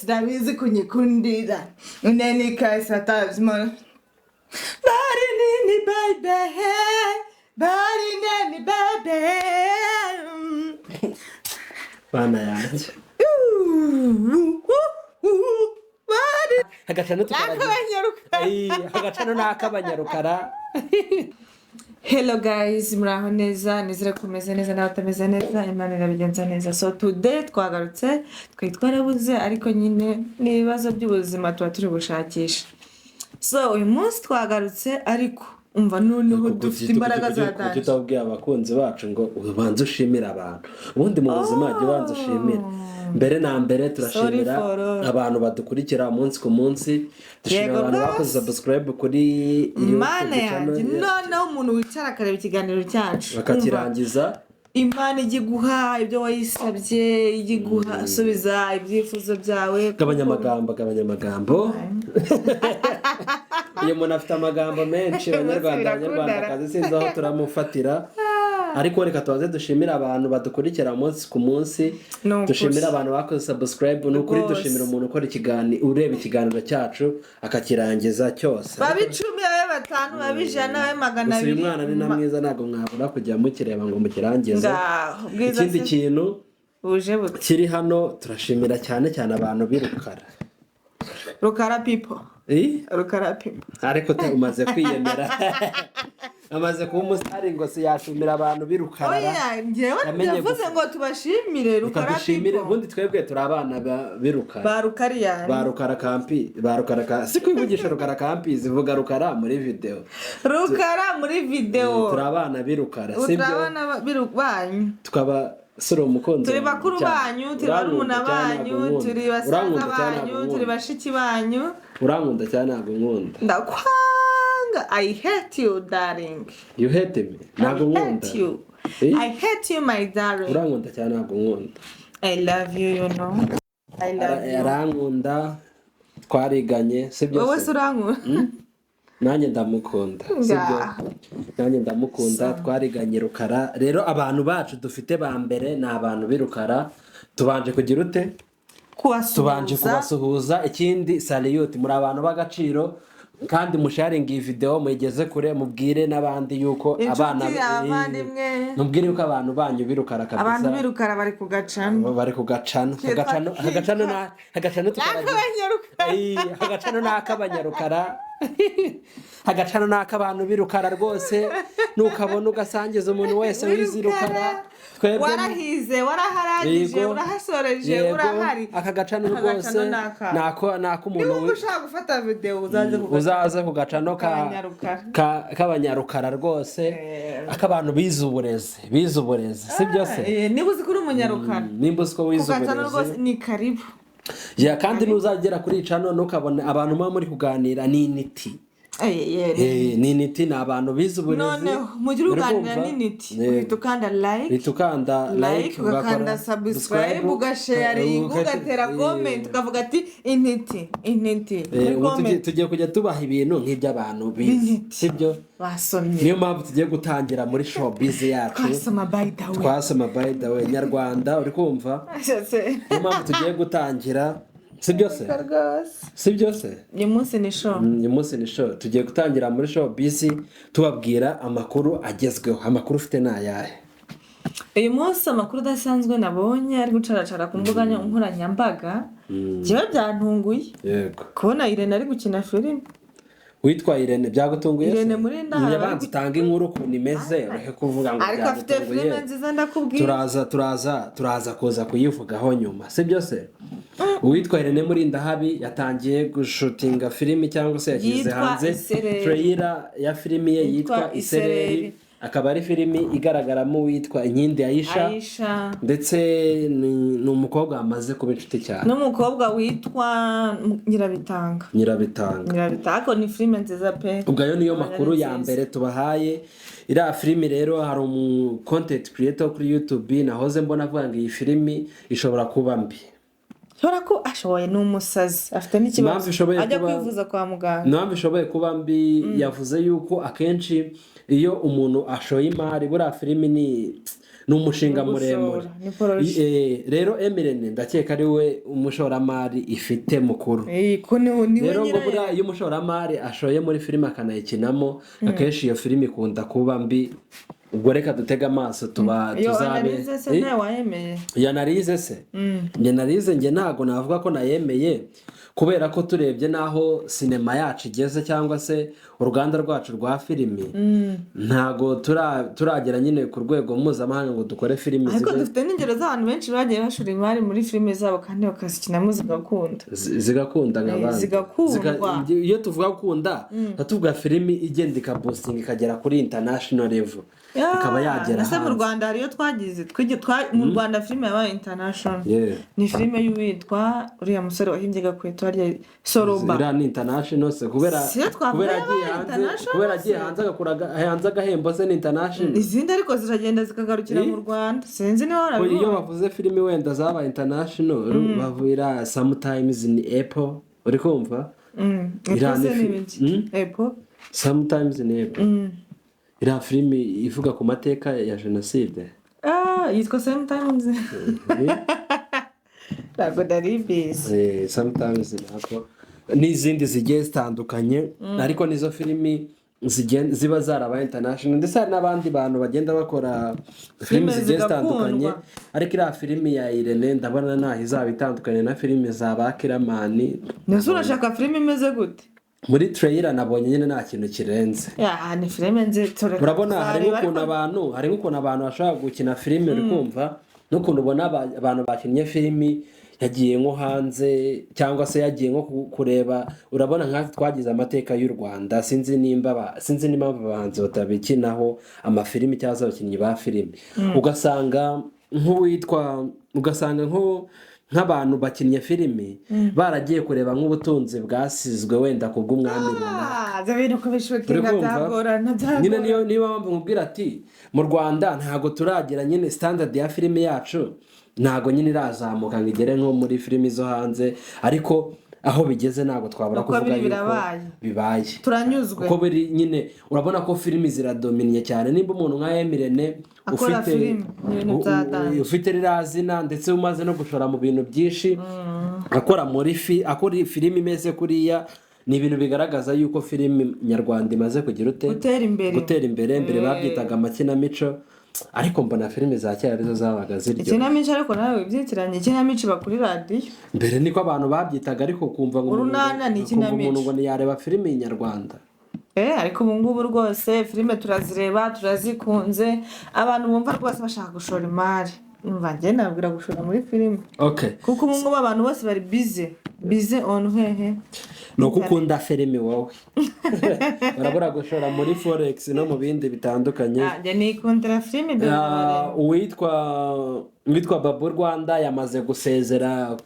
Case, ndabizi kunyikundira. In any case, atazimana. Bari nini baby, bari nini baby. Bana yanjye. Ooh, ooh, ooh, bari. Agacano tukaragira. N'ak'abanyarukara. Ey, agacano ni ak'abanyarukara. Hello guys, muraho neza? Nizere ko mumeze neza, n'abatameze neza Imana irabigenza neza. So today twagarutse, twari twarabuze, ariko nyine ni ibibazo by'ubuzima tuba turi gushakisha. So uyu munsi twagarutse, ariko umva, noneho dufite imbaraga za Kuki danger. utabwiye abakunzi bacu ngo ubanze ushimire abantu? Ubundi mu buzima jya ubanza ushimire mbere na mbere. Turashimira Sorry for all. abantu badukurikira umunsi ku munsi, dushimira Yego abantu rwose. bakoze subscribe kuri YouTube Mana channel, yanjye, noneho umuntu wicara akareba ikiganiro cyacu, bakakirangiza. Umva, Imana ijya iguha ibyo wayisabye, ijya iguha subiza ibyifuzo byawe. Gabanya amagambo, gabanya amagambo. Uyu muntu afite amagambo menshi, Banyarwanda, Birakundana. Banyarwandakazi, sinzi aho turamufatira, ariko reka tubanze dushimire abantu badukurikira umunsi ku munsi. Ni ukuri. Dushimire abantu bakoze subscribe, ni ukuri. Rwose. Dushimira umuntu ukora ikiganiro, ureba ikiganiro cyacu akakirangiza cyose. Babe 10, babe 5, babe 100, babe magana Gusa uyu abiri. mwana ni na mwiza, ntabwo mwabura kujya mukireba ngo mukirangize. Ngaho bwiza. Ikindi Se kintu buje bute? kiri hano, turashimira cyane cyane abantu b'i Rukara. Rukara people. Eh? Rukara people. Ariko umaze kwiyemera, amaze kuba umusitari, ngo si yashimira abantu b'i Rukara. Oya, njyewe Yamenye yavuze ngo tubashimire Reka Rukara dushimire. people. Ubundi twebwe turi abana b'i Rukara. Ba Rukariyani. Ba Rukara kampi, ba Rukara ka si kwivugisha Rukara kampi, zivuga Rukara muri video. Rukara muri video. Turi abana b'i Rukara, Ubu turi sibyo? abana banyu. Tukaba suri umukunzi Turi wanjye bakuru cyane. banyu, turi barumuna Urankunda cyane, banyu, ntabwo unkunda. turi basaza Urankunda cyane, banyu, ntabwo turi unkunda. bashiki banyu. Urankunda cyane, ntabwo unkunda. Ndakwanga, I hate you, darling. You hate me, ntabwo I unkunda. hate you. Eh? I hate you, my darling. Urankunda cyane, ntabwo unkunda. I love you, you know I love you. Arankunda, twariganye, sibyo? Wowe Se? se urankunda? Nanjye ndamukunda, sibyo? Ngaho. Nanjye ndamukunda, twariganye Rukara. Rero abantu bacu dufite ba mbere ni abantu b'i Rukara. Tubanje kugira ute? Tubanje Kubasuhuza. kubasuhuza. Ikindi, salute, muri abantu b'agaciro, kandi musharinga iyi video muyigeze kure, mubwire n'abandi yuko Inshuti, abana abavandimwe. Mubwire yuko abantu banyu b'i Rukara kabisa. Abantu b'i Rukara bari kugacamo. Bari kugacano. Agacano, agacano na agacano tukaragira. N'ak'abanyarukara. Ey, agacano ni ak'abanyarukara, agacano ni ak'abantu b'i Rukara rwose. Nukabona ugasangiza umuntu wese wize i Rukara. Twebwe Warahize, waraharangije, Yego. urahasoreje, Yego. urahari. Aka gacano Aka rwose gacano ni aka. ni ak'umuntu Niba ushaka gufata video, uzaze ku uzaze ku gacano K'abanyarukara. k'abanyarukara rwose, Eh. ak'abantu bize uburezi, bize uburezi, si byo se? Eh, niba uzi ko uri umunyarukara, Nimba uzi ko ku wize gacano uburezi, rwose ni karibu. Ya, kandi nuzagera kuri iyi channel, ntukabone abantu muba muri kuganira ni intiti. Ni intiti, ni abantu bize uburezi. Noneho mugire Uri uganira kumva? n'intiti, Yego. uhita ukanda like, Uhita ukanda like, like, ugakanda ugakora subscribe, ugasharinga, ugatera comment, ukavuga ati "Intiti, intiti" muri Ubu comment. tugiye kujya tubaha ibintu nk'iby'abantu bize, B'intiti. sibyo? Basomye. Niyo mpamvu tugiye gutangira muri showbiz yacu. Twasoma, by the way. Twasoma, by the way, nyarwanda, uri kumva? Niyo mpamvu tugiye gutangira, sibyo se? Rwose. Sibyo se? Uyu munsi ni show. Uyu munsi ni show. Tugiye gutangira muri showbiz tubabwira amakuru agezweho. Amakuru ufite ni ayahe? Uyu munsi amakuru adasanzwe nabonye ari gucaracara ku mbuga nkoranyambaga, njyewe byantunguye kubona Irene ari gukina filime. Witwa Irene, byagutunguye se? Irene muri Ndahara. Yabanza utanga inkuru ukuntu imeze, ureke kuvuga ngo Ariko afite byagutunguye. filime nziza, ndakubwira. Turaza kuza kuyivugaho nyuma, sibyo se? Uwitwa Irene Murindahabi yatangiye gushutinga filimi, cyangwa se yashyize Yitwa hanze Isereri. trailer ya filimi ye yitwa Yitwa Isereri. Isereri. Akaba ari filimi igaragaramo uwitwa Inkindi Ayisha, Aisha. ndetse ni umukobwa wamaze kuba inshuti cyane N'umukobwa witwa Nyirabitanga. Nyirabitanga. Nyirabitanga. Ariko ni filime nziza pe. Ubwo ayo niyo Ubona ari makuru ya nziza. mbere tubahaye. Iriya filimi rero, hari umu content creator kuri YouTube nahoze mbona avuga ngo iyi filimi ishobora kuba mbi. Ashobora ko ashoboye, ni umusazi, afite n'ikibazo, Impamvu ishoboye ajya kwivuza kwa muganga. Impamvu ishoboye kuba mbi, yavuze yuko akenshi iyo umuntu ashoye imari, buriya filimi ni Ni umushinga Ni ugushora, muremure. Ni projet. Rero M Irene ndakeka ari we umushoramari ifite mukuru. Ko niwe Rero ngo nyirayo. buriya iyo umushoramari ashoye muri filime akanayikinamo, akenshi iyo filime ikunda kuba mbi. Ubwo reka dutege amaso tuba Iyo tuzabe. analyse se nawe wayemeye? Iyo analyse se, njye analyse, njye ntabwo navuga ko nayemeye, kubera ko turebye n'aho sinema yacu igeze cyangwa se uruganda rwacu rwa filimi, ntabwo turagera nyine ku rwego mpuzamahanga ngo dukore filimi Ariko zibe dufite n'ingero z'abantu benshi bagiye bashora imari muri filime zabo kandi bakazikinamo zigakunda. Zigakunda nka bandi. Zigakundwa. Iyo tuvuga gukunda, tuba tuvuga filimi igenda ikaboostinga ikagera kuri international level, ikaba yagera Ese mu hanze. Rwanda hariyo twagize mu Rwanda filime yabaye international? Ni filime y'uwitwa uriya musore wahimbye Gakweto, harya Soroba. Iriya ni international se kubera Si yo twavuga kubera yabaye agiye hanze international kubera agiye se? hanze agakura hanze agahembo se ni international? Izindi ariko ziragenda zikagarukira mu Rwanda, sinzi niba Ko iyo warabibonye. bavuze filimi wenda zabaye international, bavuira Sometimes in Apple, uri kumva? Iriya Epo ni se ni ibiki? Epo? Sometimes in Apple, iriya filimi ivuga ku mateka ya jenoside. Ah, yitwa Sometimes? Ntabwo nari mbizi. Sometimes in Apple n'izindi zigiye zitandukanye, ariko nizo filimi ziba zarabaye international. Ndetse hari n'abandi bantu bagenda bakora filimi Filime zigiye zitandukanye. zigakundwa. Ariko iriya filimi ya Irene ndabona ntaho izaba itandukanye na filimi za ba Kiramani. Mbese urashaka filime imeze gute? Muri trailer nabonye nyine nta kintu kirenze. Ya, ni filime nzi tureka Urabona hari tuzareba, nk'ukuntu ariko abantu, hari nk'ukuntu abantu bashobora gukina filime, uri kumva, n'ukuntu ubona abantu bakinnye filimi yagiye nko hanze cyangwa se yagiye nko kureba. Urabona nkatwe twagize amateka y'u Rwanda, sinzi nimba abahanzi batabikinaho amafilimi cyangwa se abakinnyi ba filimi, ugasanga nk'uwitwa, ugasanga nko nk'abantu bakinnye filimi baragiye kureba nk'ubutunzi bwasizwe wenda ku bw'umwami runaka. Ah, ibyo bintu kubishootinga Uri kumva? byagorana. Nyine Byagorana. niyo mpamvu nkubwira ati mu Rwanda ntabwo turagira nyine standard ya filimi yacu, ntabwo nyine irazamuka ngo igere nko muri filimi zo hanze, ariko aho bigeze ntabwo twabura Uko kuvuga biri yuko birabaye. bibaye. Turanyuzwe. Kuko biri nyine, urabona ko filimi ziradominye cyane. Nimba umuntu nka M Irene Akora ufite filimi, ni ibintu bya danger. ufite ririya zina, ndetse umaze no gushora mu bintu byinshi, akora muri fi akora filimi imeze kuriya, ni ibintu bigaragaza yuko filimi nyarwanda imaze kugira ute? Gutera imbere. Gutera imbere. Mbere babyitaga amakinamico, ariko mbona filimi za kera arizo zabaga ziryoshye. Ikinamico, ariko nawe wibyitiranye, ikinamico iba kuri radiyo. Mbere niko abantu babyitaga, ariko kumva ngo umuntu Urunana ni kumva ikinamico. umuntu ngo ntiyareba filimi nyarwanda. Ariko ubu ngubu rwose filime turazireba, turazikunze. Abantu bumva rwose bashaka gushora imari, umva, njye nabwira gushora muri filime, kuko ubu ngubu abantu bose bari busy, busy on hehe? Ni uko ukunda filimi wowe, urabura gushora muri forex no mu bindi bitandukanye. Ah, njye nikundira filime dore. Uwitwa Babu Rwanda yamaze gusezera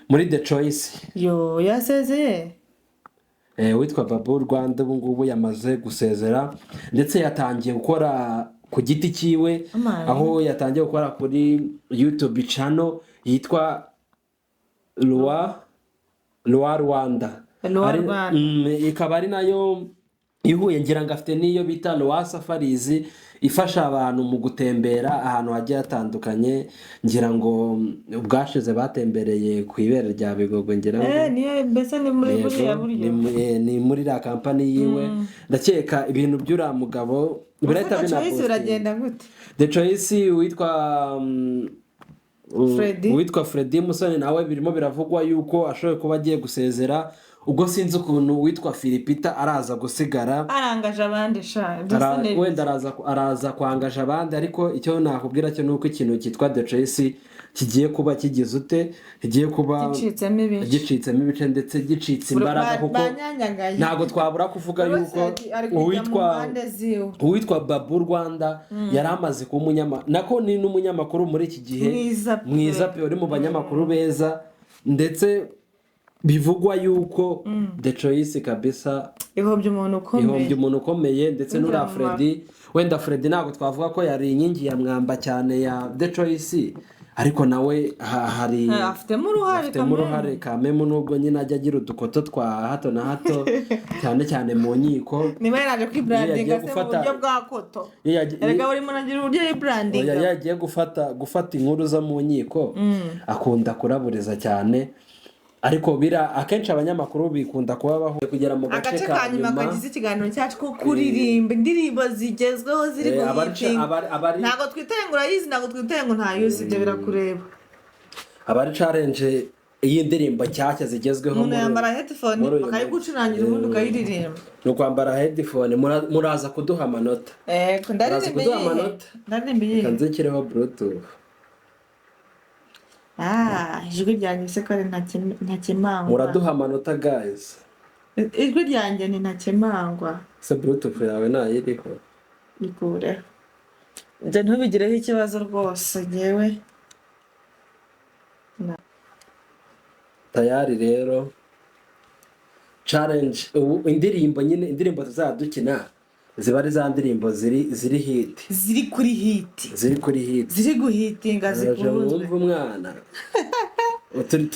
muri The Choice. Yo, yasezeye? Uwitwa Babu Rwanda ubu ngubu yamaze gusezera, ndetse yatangiye gukora ku giti cyiwe, Amani. aho yatangiye gukora kuri YouTube channel yitwa Roi Rwanda. Roi Rwanda. Ikaba ari nayo ihuye, ngira ngo afite n'iyo bita Roi Safaris, ifasha abantu mu gutembera ahantu hagiye hatandukanye. Ngira ngo ubwashize batembereye ku ibere rya Bigogwe, ngira ngo. Niyo mbese ni muri buriya Yego, buryo. ni muri iriya kampani yiwe. Ndakeka ibintu by'uriya mugabo birahita The Choice binaboostinga. biragenda gute? The Choice, witwa Freddy. uwitwa Freddy Musoni nawe birimo biravugwa yuko ashoboye kuba agiye gusezera. Ubwo sinzi ukuntu uwitwa Philipita araza gusigara. Arangaje abandi sha, ibyo se ni Wenda araza kwangaje abandi, ariko icyo nakubwira cyo ni uko ikintu cyitwa The Choice kigiye kuba kigize ute, kigiye kuba Gicitsemo ibice. Gicitsemo ibice, ndetse gicitse imbaraga, kuko Banyanyagaye. ntabwo twabura kuvuga Buri wese yuko ari kujya mu uwitwa mpande ziwe. uwitwa Babu Rwanda yari amaze kuba nako ni n'umunyamakuru muri iki gihe Mwiza pe. mwiza pe, uri mu banyamakuru beza, ndetse bivugwa yuko The Choice kabisa Ihombye umuntu ukomeye. Ihombye umuntu ukomeye, ndetse n'uriya W'ingirakamaro. Freddy, wenda Freddy ntabwo twavuga ko yari inkingi ya mwamba cyane ya The Choice, Ariko nawe hari Afitemo uruhare. Afitemo uruhare kamemu, nubwo nyine ajya agira udukoto twa hato na hato, cyane cyane mu nkiko. Niba yaraje kwibrandinga Iyo yagiye se mu buryo bwa koto. Iyo Erega buri muntu agira uburyo yibrandinga. Oya, iyo yagiye gufata inkuru zo mu nkiko, akunda kuraburiza cyane. Ariko bira akenshi abanyamakuru bikunda kuba bahuye kugera mu gace Agace ka ka nyuma nyuma kagize ikiganiro cyacu ko kuririmba indirimbo zigezweho ziri guhitinga. Ntabwo twitaye ngo urayizi, ntabwo twitaye ngo ntayuzi, ibyo birakureba. Abari challenge y'indirimbo nshyashya zigezweho Umuntu yambara headphone muri uyu bakayigucurangira, munsi. Ubundi ukayiririmba. Ni ukwambara headphone. Muraza kuduha amanota. Ego, ndaririmba Uraza kuduha iyihe? amanota? Ndaririmba iyihe? Reka nzikireho Bluetooth. Ah, ijwi ryanjye se ko ari ntakemangwa? Muraduha amanota, guys. Ijwi ryanjye ni ntakemangwa. Se Bluetooth yawe ntayiriho? Ikureho ibyo, ntubigireho ikibazo rwose ngewe. Tayari rero, challenge ubu indirimbo nyine, indirimbo tuzajya dukina ziba ari za ndirimbo ziri hit. Ziri kuri hit. Ziri kuri hit. Ziri guhitinga. Uraje. Zikunzwe. Mwumve umwana.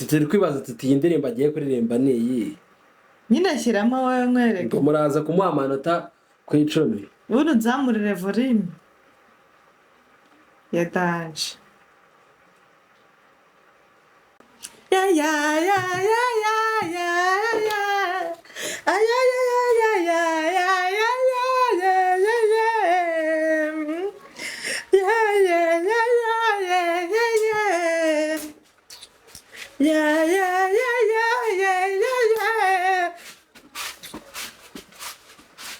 Turi kwibaza tuti: "Iyi ndirimbo agiye kuririmba ni iyi?" Nyine shyiramo wowe nkwereke. Ngo muraza kumuha amanota ku 10. Ubundi nzamurire volume ya danje. Ya ya ya ya ya ya ya, ay ay ay ay ay ay ay ay ay ay ay. Ya ya ya ya ya ya ya ya ya ya ya ya ya ya.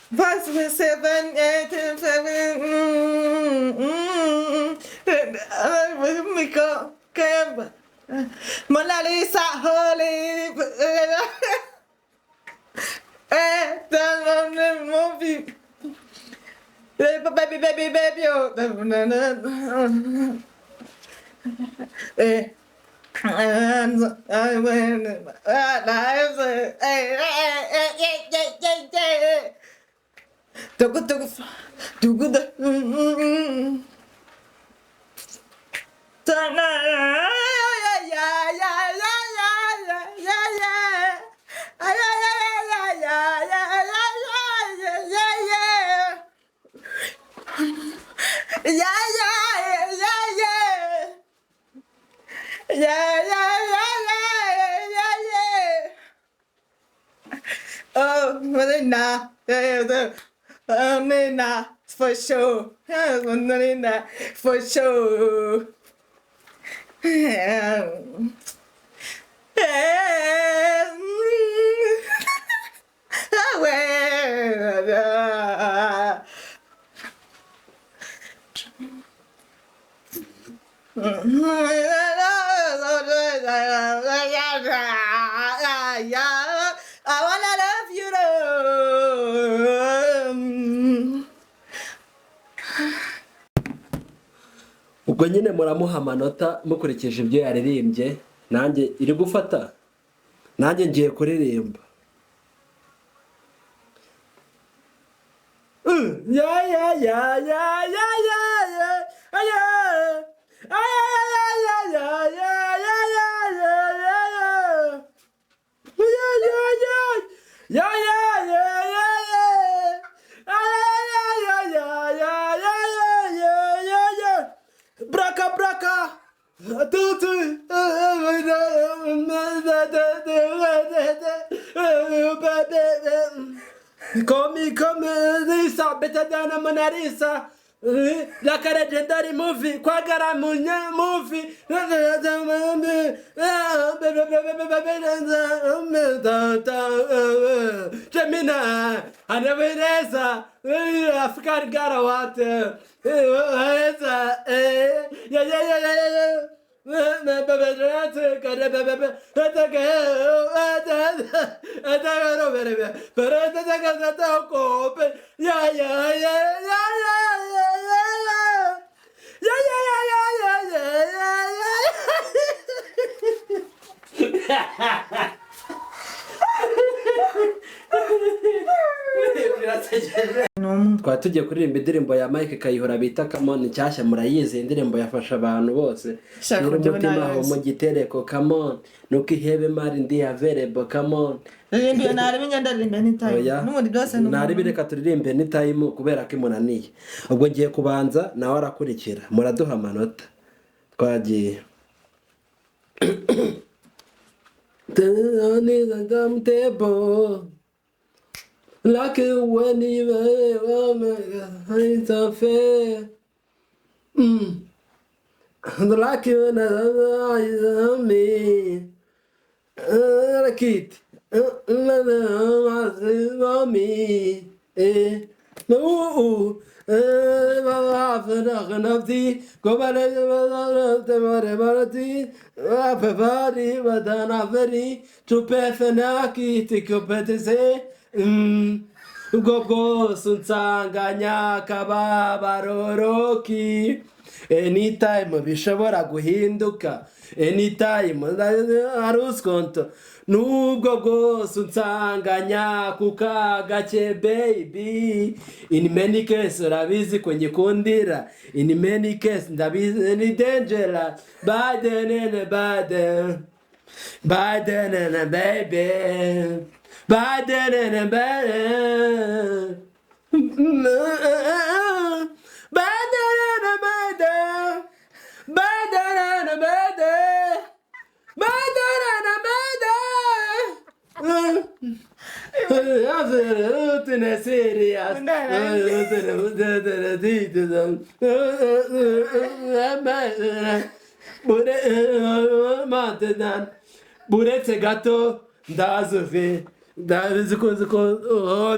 5, 7, 8, 7, Mona Lisa, holy, movie, baby, baby, baby, oh, and I went, lives, Tugu tugu tugu da. Ta na ya ya ya ya ya ya ya ya. Ay ay ay ay ay ay ay ay ay ay. Ya ya ya ya. Ya ya ya ya ya ya. Oh, Melina, Melina, for sure. Melina, for sure. I wanna love you though. Ubwo nyine muramuha amanota mukurikije ibyo yaririmbye. Nanjye iri gufata, nanjye ngiye kuririmba. Ya ya ya ya ya ya ya ya. Ay, ay, ay, ay, ay, ay, ay, ay, ay, ay, ay. Ya ya ya ya ya ya ya ya. Ay, ay, ay, ay, ay, ay, ay, ay, ay, ay, ay. Braka braka tutu. Call me, call me Lisa, better than a Mona Lisa. Like a legendary movie, Kwagara Munya movie. Gemini, I never African Garawat. Yeah, yeah, yeah, yeah, yeah. Yeah, yeah, yeah, yeah, yeah, yeah. Yeah, yeah, yeah, yeah, yeah, yeah, yeah. Birasekeje. N'umwe. Twari tugiye kuririmba indirimbo ya Mike Kayihura bita "Come On", nshyashya. Murayizi, indirimbo yafasha abantu bose. Shaka Nyiri uburyo umutima aho nayoze. mu gitereko, come on, nuko ihebe mari ndi available, come on. Ririmba iyo, nareba imyenda, ririmba anytime. Oya. N'ubundi byose ni Naribi, reka turirimbe anytime kubera ko imunaniye. Ubwo ngiye kubanza, nawe arakurikira, muraduha amanota. Twagiye. Table. Like when you it's unfair. Like when eyes on me. Like it. Me. Eh. No. نفسي قبل ففاري ودنافري تبثناكي تكبتسي ubwo bwose unsanganya akababaroroki. Anytime bishobora guhinduka, anytime aruskonto, nubwo bwose unsanganya kuka gake, baby. In many case urabizi ko ngikundira, in many case ndabizi ni dangerous. Baden and baden Baden and baby, Baden and baden Baden and baden Baden and baden Baden and baden. Serious. Buretse gato ndazuve, ndabizi ko nzi ko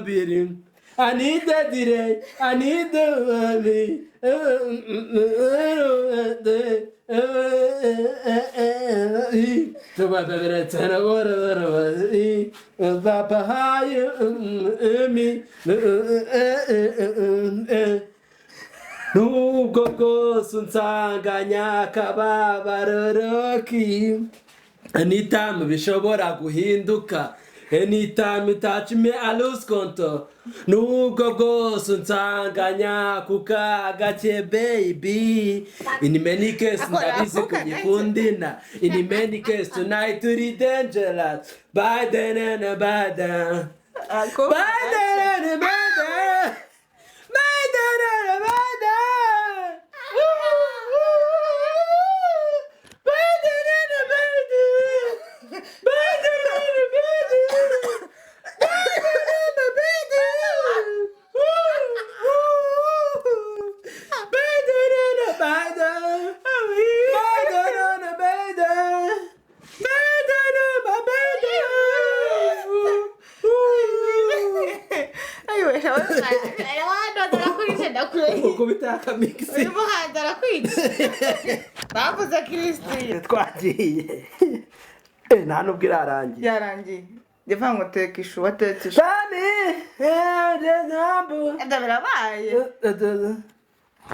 biri anide dire anide mami. Papa mi. Nubwo bwose unsanganya akababaroroki, anytime bishobora guhinduka, anytime touch me I lose control. Nubwo bwose unsanganya kuka gake, baby, in many cases ndabizi Akora kuka. Kunyikundina in many cases tonight turi dangerous Biden and Biden Ako. Biden and Biden Biden and Biden Biden and Biden Biden and Biden Biden and Biden Biden and Biden Biden and Biden Biden and Biden. Ayiwe, abantu barakwica, ndakurahiye. Ukubita akamikisi. Uyu muhanzi arakwica, bavuze Kirisitiya. Twagiye. Nta nubwo irarangiye. Yarangiye, ndivuga ngo teka ishu, watetse ishu. Bami. Ibyo birabaye.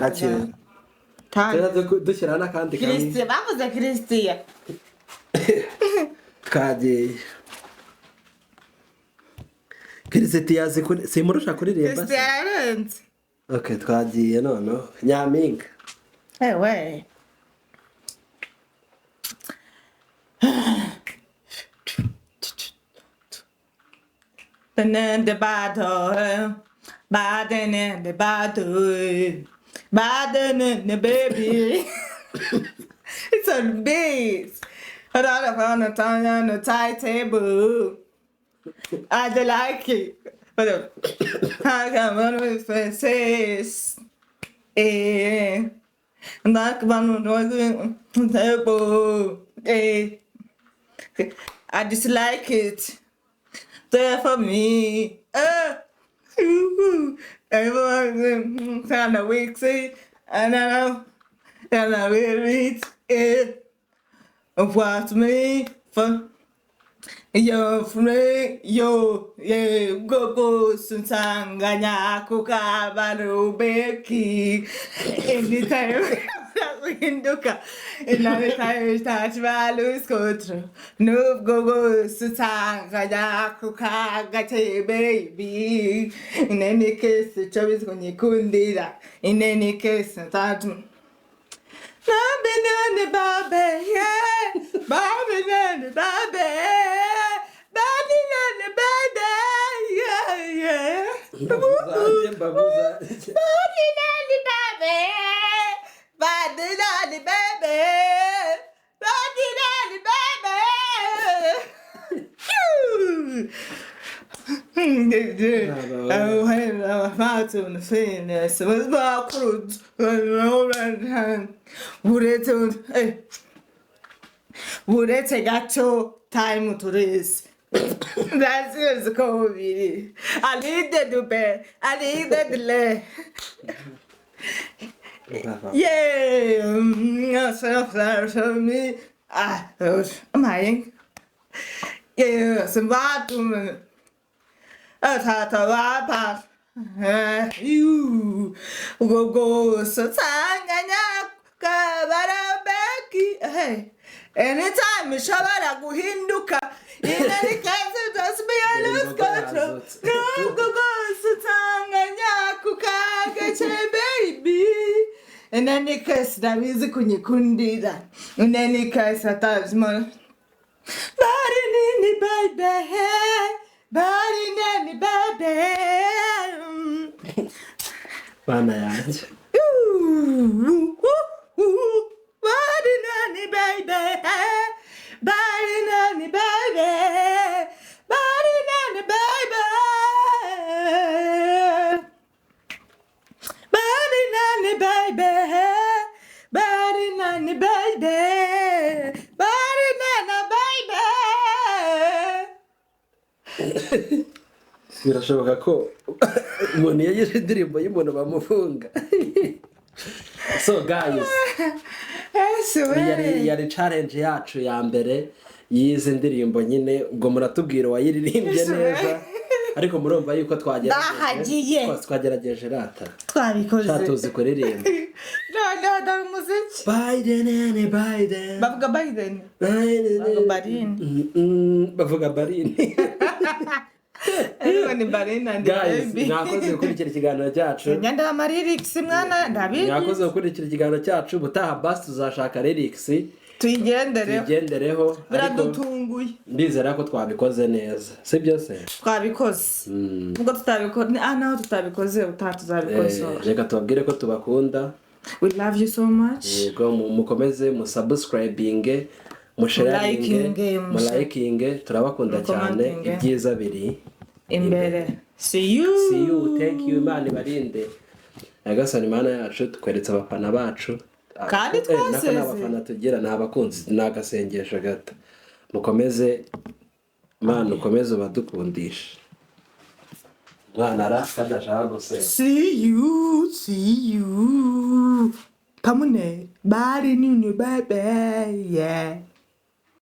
Gake. Tanga. Dushyiraho n'akandi kamwe. Kirisitiya, bavuze Kirisitiya. Twagiye. Kirisitiya azi simurusha kuririmba se? Kirisitiya ararenze. Ok, twagiye noneho nyampinga. Ewe. The battle, Baden in the battle, Baden in the baby. It's on beat. A lot of on the time on the tight table. I don't like it. But I got one with faces. Eh. Like one table. Eh. I dislike it. There for me. Ooh, everyone kind of weak, see, and I know, and I will reach it. What me for? Yo, free, yo, yeah, go, go, sunsanganya, kukabarubeki. Anytime. Nshobora guhinduka. In any case, touch my lose control. Nubwo bwose usanga ku kagace, baby. In any case, icyo bizwi nyikundira. In any case, touch. Baby, nani, baby, yeah. Baby, nani, baby. Baby, nani, baby, yeah. Mbavu zanjye, mbavu zanjye. Baby, nani, baby. Baby, nani, baby. Baby, nani, baby. Phew. Aba- Uretse gato, time to race. Ndazizi ko biri alide dube alide dile. Yeah, ah, amaye, yeah, simbatum atata you go go so tanganya kabarabeki. Hey, anytime nshobora guhinduka. In any case, just be a lose control. Nubwo bwose utanganya ku kagace, baby. In any case, ndabizi kunyikundira. In any case, atazimo. Bari nini, baby. Bari nini, baby. Bana yanjye. Ooh, ooh, ooh. Bari nani, baby. Bari nani, baby. Bari nani, baby. Bari nani, baby. Bari nani, baby. Bari nana, baby. Birashoboka ko umuntu yagize indirimbo y'umuntu bamufunga. So guys, Ese we. Yari challenge yacu ya mbere y'izi ndirimbo nyine. Ubwo muratubwira uwayiririmbye Ese we. neza, ariko murumva yuko twagerageje. Bahagiye. Twagerageje rata. Twabikoze. Tuzi kuririmba. Noneho dore umuziki. Biden and Biden. Bavuga Biden. Biden. Bavuga Barin. Bavuga Barini. Ariko ni Barin and Guys, baby. mwakoze gukurikira ikiganiro cyacu. Nyanda ama lyrics, mwana, ndabizi. Mwakoze gukurikira ikiganiro cyacu. Ubutaha basi tuzashaka lyrics Tuyigendereho. tuyigendereho, ariko Biradutunguye. ndizera ko twabikoze neza, sibyo se? Twabikoze. Ubwo tutabikoze, ah, naho tutabikoze, utaha tuzabikosora. Reka tubabwire ko tubakunda. We love you so much. Yego, mukomeze musubscribinge, musharinge, Mulikinge, mulikinge. Turabakunda cyane. Mucommentinge. Ibyiza biri imbere. See you. See you, thank you. Imana ibarinde. Nyagasani Imana yacu, tukweretse abafana bacu. Kandi Nako ni twasezeye. abafana tugira, ni abakunzi, ni agasengesho gato. Mukomeze, Imana ukomeze ubadukundisha. Umwana ara kandi ashaka gusenga. See you, see you. Pamune, bari nini, baby, yeah.